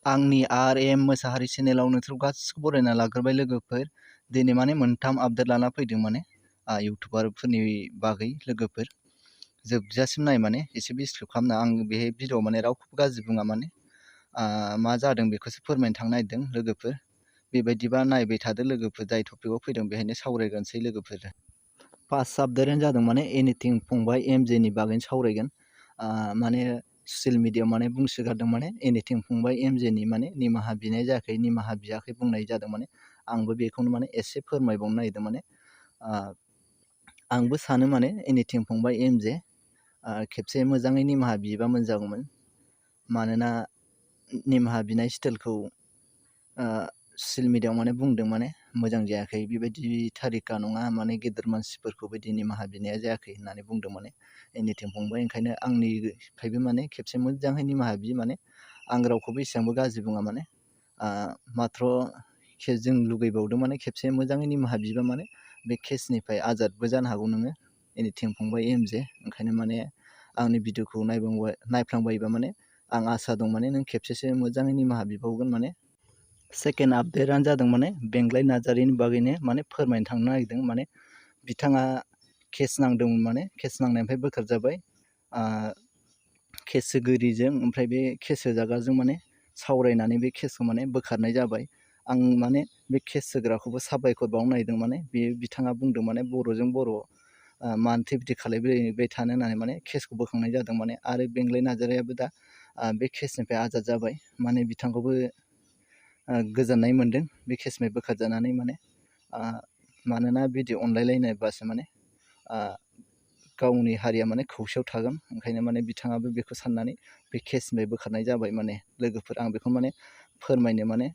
आंनि RM मोसाहारी चेनेलाव नोंसोर गासिखौबो बरायना लाग्रोबाय लोगोफोर। दिनै माने मोनथाम आपडेट लाना फैदों माने इउटुबारफोरनि बागै लोगोफोर। जोबजासिम नाय माने एसे बिस्क्रिप्ट खालामना आं बेहाय भिडिअ माने रावखौबो गाज्रि बुङा माने मा जादों बेखौसो फोरमायनो थांनो नागिरदों लोगोफोर। बेबायदिबा नायबाय थादो लोगोफोर, जाय टपिकआव फैदों बेहायनो सावरायगोनसै लोगोफोर। फार्स्ट आपडेटआनो जादों माने एनिथिं फंबाय MJनि बागैनो सावरायगोन। माने ससियेल मिडियायाव माने बुंसोगारदों माने एनिथिं फंबाय MJनि माने निमाहा बिनाय जायाखै, निमाहा बियाखै बुंनाय जादों माने। आंबो बेखौनो माने एसे फोरमायबावनो नागिरदों माने। आंबो सानो माने एनिथिं फंबाय MJ खेबसे मोजाङै निमाहा बियोबा मोजां जागौमोन। मानोना निमाहा बिनाय स्टाइलखौ ससियेल मिडियायाव माने बुंदों माने मोजां जायाखै, बेबायदि थारिखा नङा माने गेदेर मानसिफोरखौ बिदि निमाहा बिनाया जायाखै होननानै बुंदों माने एनिथिं फंबाय। ओंखायनो आंनिफ्रायबो माने खेबसे मोजाङै निमाहा बियो माने। आं रावखौबो एसेबांबो गाज्रि बुङा माने। माथ्र' जों लुगैबावदों माने खेबसे मोजाङै निमाहा बिबा माने बे केसनिफ्राय आजादबो जानो हागौ नोङो एनिथिं फंबाय MJ। ओंखायनो माने आंनि भिडिअखौ नायफ्लांबायोबा माने आं आसा दं माने नों खेबसेसो मोजाङै निमाहा बिबावगोन माने। सेकेन्ड आपडेटआनो जादों माने bengjlai नार्जारिनि बागैनो माने फोरमायनो थांनो नागिरदों माने। बिथाङा केस नांदोंमोन माने, केस नांनायनिफ्राय बोखार जाबाय केस होगिरिजों, ओमफ्राय बे केस होजाग्राजों माने सावरायनानै बे केसखौ माने बोखारनाय जाबाय। आं माने बे केस होग्राखौबो साबायखर बावनो नागिरदों माने। बिथाङा बुंदों माने बर'जों बर' मानोथो बिदि खालायबाय थानो होननानै माने केसखौ बोखांनाय जादों माने। आरो bengjlai नार्जारियाबो दा बे केसनिफ्राय आजाद जाबाय माने। बिथांखौबो गोजोननाय मोन्दों बे केसनिफ्राय बोखारजानानै माने। मानोना बिदि अनलायलायनायबासो माने गावनि हारिया माने खौसेयाव थागोन। ओंखायनो माने बिथाङाबो बेखौ साननानै बे केसनिफ्राय बोखारनाय जाबाय माने लोगोफोर। आं बेखौ माने फोरमायनो माने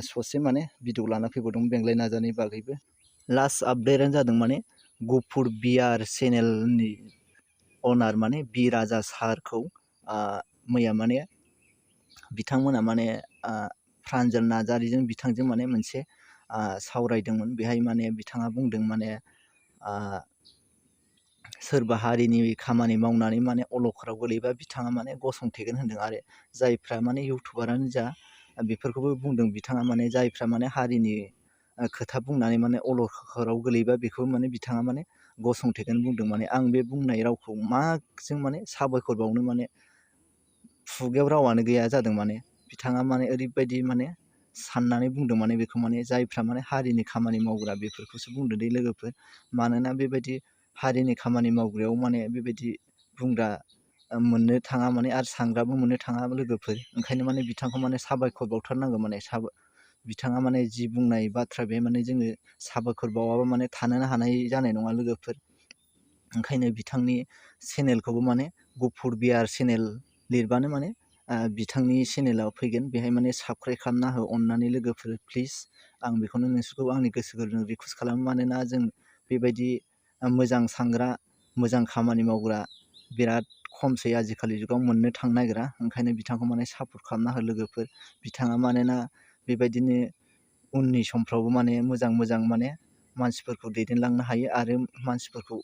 ससे माने भिडिअ लाना फैबावदों bengjlai नार्जारिनि बागैबो। लास्ट आपडेटआनो जादों माने gupur चेनेलनि अनार माने बि राजा सारखौ मैया माने बिथांमोना माने प्रान्जल नार्जारिजों बिथांजों माने मोनसे सावरायदोंमोन। बेहाय माने बिथाङा बुंदों माने सोरबा हारिनि खामानि मावनानै माने अलखदाव गोलैबा बिथाङा माने गसंथेगोन होनदों। आरो जायफ्रा माने इउटुबारानो जा बेफोरखौबो बुंदों बिथाङा माने, जायफ्रा माने हारिनि खोथा बुंनानै माने अलखदाव गोलैबा बेखौ माने बिथाङा माने गसंथेगोन बुंदों माने। आं बे बुंनाय रावखौ माजों माने साबायखर बावनो माने खुगायाव रावानो गैया जादों माने। बिथाङा माने ओरैबायदि माने साननानै बुंदों माने बेखौ माने, जायफ्रा माने हारिनि खामानि मावग्रा बेफोरखौसो बुंदों दे लोगोफोर। मानोना बेबायदि हारिनि खामानि मावग्रायाव माने बेबायदि बुंग्रा मोननो थाङा माने, आरो सानग्राबो मोननो थाङा लोगोफोर। ओंखायनो माने बिथांखौ माने साबायखर बावथारनांगौ माने। बिथाङा माने जि बुंनाय बाथ्रा बे माने जोङो साबायखर बावाबा माने थानोनो हानाय जानाय नङा लोगोफोर। ओंखायनो बिथांनि चेनेलखौबो माने pwrni चेनेल लिरबानो माने बिथांनि चेनेलाव फैगोन। बेहाय माने साबस्क्राइब खालामना हो अननानै लोगोफोर प्लिज। आं बेखौनो नोंसोरखौ आंनि गोसो गोरबोजों रिकुवेस्ट खालामो। मानोना जों बेबायदि मोजां सानग्रा, मोजां खामानि मावग्रा बिराद खमसै आजिखालि जुगाव, मोननो थांनो नागिरा। ओंखायनो बिथांखौ माने सापर्ट खालामना हो लोगोफोर। बिथाङा मानोना बेबायदिनो उननि समफ्रावबो माने मोजां माने मानसिफोरखौ दैदेनलांनो हायो आरो मानसिफोरखौ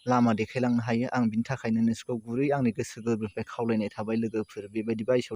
लामा देखायलांनो हायो। आं बिनि थाखायनो नोंसोरखौ गुरै आंनि गोसो गोरबोनिफ्राय खावलायनाय थाबाय लोगोफोर। बेबायदि बायसआव